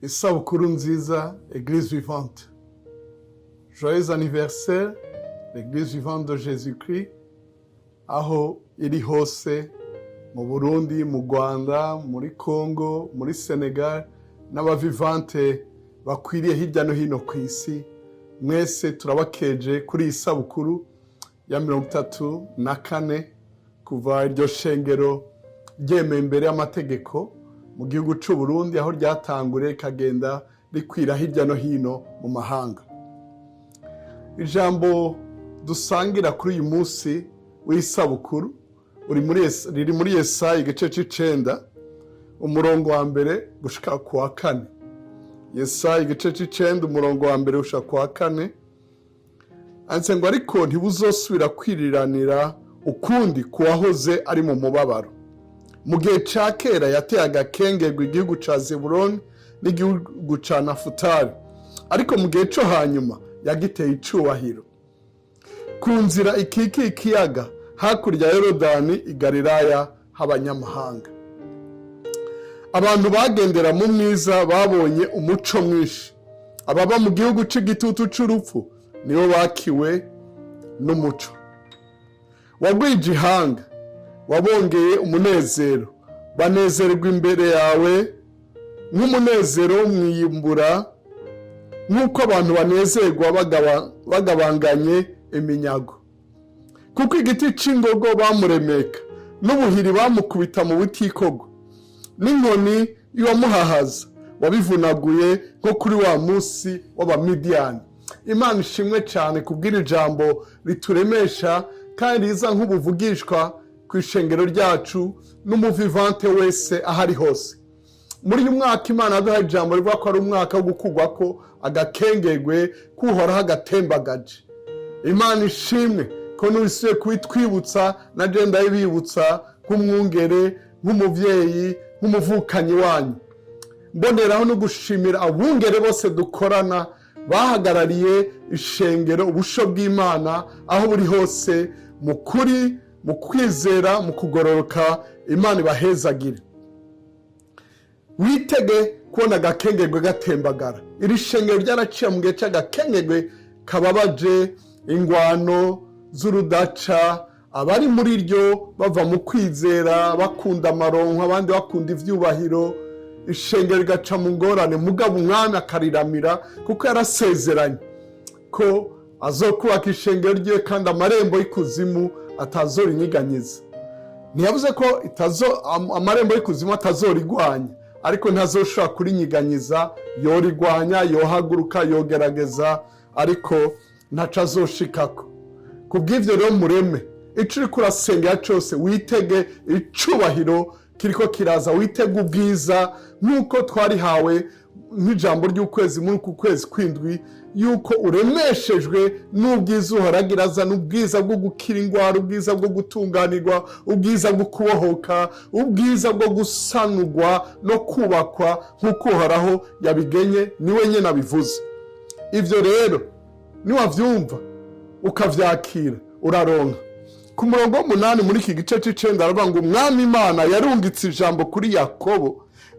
Isabukuru nziza, Église Vivante. Joyeux anniversaire, l'Église Vivante de Jésus-Christ, aho iri hose, mu Burundi, mu Rwanda, muri Congo, muri Senegal, n'abavivante bakwiriye hirya no hino ku isi. Mwese turabakeje kuri iyi sabukuru ya 34 kuva iryo shengero ryemewe imbere y'amategeko mu gihugu c'u Burundi, aho ryatanguriye rikagenda rikwira hirya no hino mu mahanga. Ijambo dusangira kuri uyu munsi w'isabukuru riri muri Yesaya igice c'icenda, umurongo wa mbere gushika ku wa kane. Yesaya igice c'icenda, umurongo wa mbere gushika ku wa kane, handitse ngo: "Ariko ntibuzosubira kwiriranira ukundi ku wahoze ari mu mubabaro. Mu gihe ca kera yateye agakengerwa igihugu ca Zebuloni n'igihugu ca Nafutali, ariko mu gihe co hanyuma yagiteye icubahiro ku nzira ikikiye ikiyaga, hakurya ya Yorodani, i Galilaya h'abanyamahanga. Abantu bagendera mu mwiza babonye umuco mwinshi. Ababa mu gihugu c'igitutu c'urupfu nibo bakiwe n'umuco. Wagwije ihanga, wabongeye umunezero, banezerwa imbere yawe nk'umunezero wo mwiyimbura, nk'uko abantu banezerwa bagabanganye iminyago. Kuko igiti c'ingogo bamuremeka, n'ubuhiri bamukubita mu butikogwa, n'inkoni y'uwamuhahaza wabivunaguye, nko kuri wa munsi w'Abamidiyani." Imana ishimwe cyane kubw'iri jambo rituremesha kandi riza nk'ubuvugishwa ku ishengero ryacu n'umuvivante wese aho ari hose. Muri uyu mwaka Imana yaduhaye ijambo rivuga ko ari umwaka wo gukugwa ko agakengegwe kuhoraho agatembagaje. Imana ishimwe ko n'ubisubiye kubitwibutsa, na je ndabibibutsa nk'umwungere, nk'umuvyeyi, nk'umuvukanyi wanyu. Mboneraho no gushimira abungere bose dukorana bahagarariye ishengero, ubusho bw'Imana, aho buri hose, mu kuri, mu kwizera, mu kugororoka. Imana ibahezagire. Witege kubona agakengegwe gatembagara. Iri shengero ryaraciye mu gihe cy'agakengegwe kababaje, ingwano z'urudaca, abari muri ryo bava mu kwizera, bakunda amaronko, abandi bakunda ivyubahiro, ishengero rigaca mu ngorane. Mugabo Umwami akariramira, kuko yarasezeranye ko azokubaka ishengero ryiwe kandi amarembo y'ikuzimu atazorinyeganyeza. Ntiyavuze ko amarembo y'ikuzimu atazorigwanya, ariko ntazoshobora kurinyiganyiza. Yorigwanya, yohaguruka, yogerageza, ariko ntaco azoshikako. Kubw'ivyo rero, mureme ico uriko urasengera cose, witege icubahiro kiriko kiraza, witege ubwiza, nk'uko twarihawe nk'ijambo ry'ukwezi muri uku kwezi kw'indwi, yuko uremeshejwe n'ubwiza uhoragira aza, n'ubwiza bwo gukira indwara, ubwiza bwo gutunganirwa, ubwiza bwo kubohoka, ubwiza bwo gusanurwa no kubakwa nk'uko Uhoraho yabigenye. Niwe nyine abivuze. Ibyo rero niwavyumva ukavyakira, uraronka. Ku murongo w'umunani muri iki gice c'icenda aravuga ngo: "Umwami Imana yarungitse ijambo kuri Yakobo,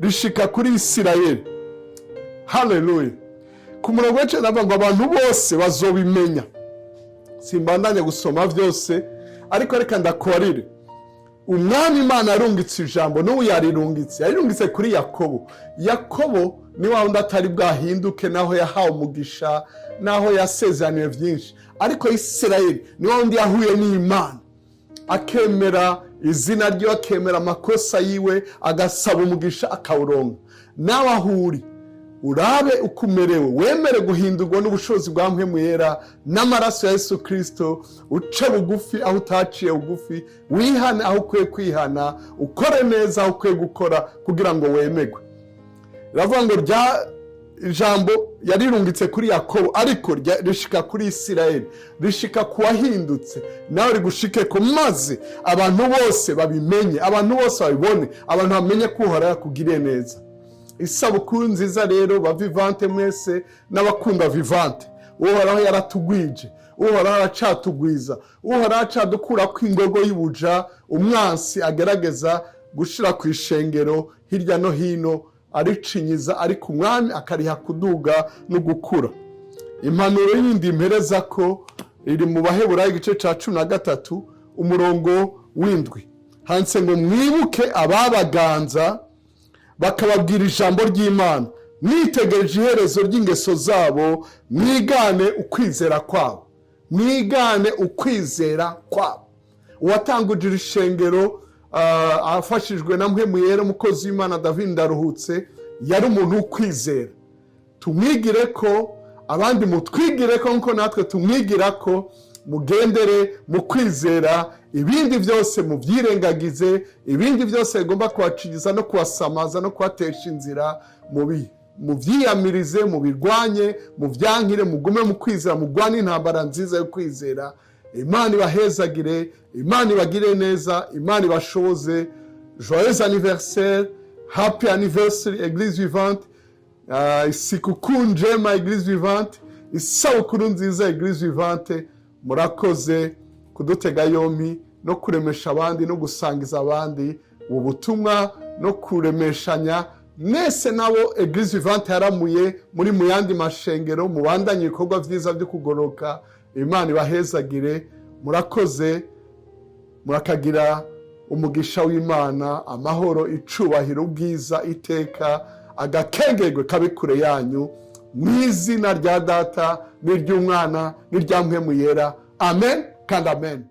rishika kuri Isirayeli." Haleluya! Ku murongo w'icenda aravuga ngo: "Abantu bose bazobimenya." Simbandanya gusoma vyose, ariko reka ndakubarire: Umwami Imana yarungitse ijambo, n'ubu yarirungitse. Yarirungitse kuri Yakobo. Yakobo ni wa wundi atari bwahinduke, naho yahawe umugisha, naho yasezeraniwe byinshi. Ariko Isirayeli ni wa wundi yahuye n'Imana, akemera izina ryiwe, akemera amakosa yiwe, agasaba umugisha, akawuronka. Nawe aho uri, urabe uko umerewe, wemere guhindurwa n'ubushobozi bwa Mpwemu Yera n'amaraso ya Yesu Kirisito. Uce bugufi aho utaciye bugufi, wihane aho ukwiye kwihana, ukore neza aho ukwiye gukora kugira ngo wemegwe. Biravuga ngo rya ijambo yarirungitse kuri Yakobo, ariko rishika kuri Isirayeli, rishika ku wahindutse. Nawe rigushike ko, maze abantu bose babimenye, abantu bose babibone, abantu bamenye ko Uhoraho yakugiriye neza. Isabukuru nziza rero, ba vivante mwese n'abakunda Vivante. Uhoraho yaratugwije, Uhoraho aracatugwiza, Uhoraho aracadukura ko ingogo y'ubuja umwansi agerageza gushira ku ishengero hirya no hino. aricinyiza, ariko Umwami akariha kuduga no gukura. Impanuro yindi mpereza ko iri mu Baheburayo, igice cya 13, umurongo w'7. Handitse ngo: "Mwibuke ababaganza, bakababwira ijambo ry'Imana. Mwitegereje iherezo ry'ingeso zabo, mwigane ukwizera kwabo." Mwigane ukwizera kwabo. Uwatanguje iri shengero afashijwe na Mpwemu Yera, umukozi w'Imana David Ndaruhutse, yari umuntu w'ukwizera. Tumwigire ko, abandi mutwigire ko, nkuko natwe tumwigira ko. Mugendere mu kwizera, ibindi byose mubyirengagize. Ibindi byose bigomba kubacigiza no kubasamaza no kubatesha inzira, mubyiyamirize, mubirwanye, mubyankire. Mugume mu kwizera, mugwane intambara nziza yo kwizera. Imana ibahezagire, Imana ibagire neza, Imana ibashoboze. Joyeux anniversaire, happy anniversary, Église Vivante. Sikukuu njema, Église Vivante. Isabukuru nziza, Église Vivante. Murakoze kudutega yombi no kuremesha abandi no gusangiza abandi ubu butumwa no kuremeshanya. Mwese nabo Église Vivante yaramuye muri mu yandi mashengero, mubandanye ibikorwa byiza byo kugoroka. Imana ibahezagire. Murakoze, murakagira umugisha w'Imana, amahoro, icubahiro, ubwiza, iteka, agakengerwe kabe kure yanyu, mu izina rya Data n'iry'Umwana n'irya Mpwemu Yera. Amen kandi amen.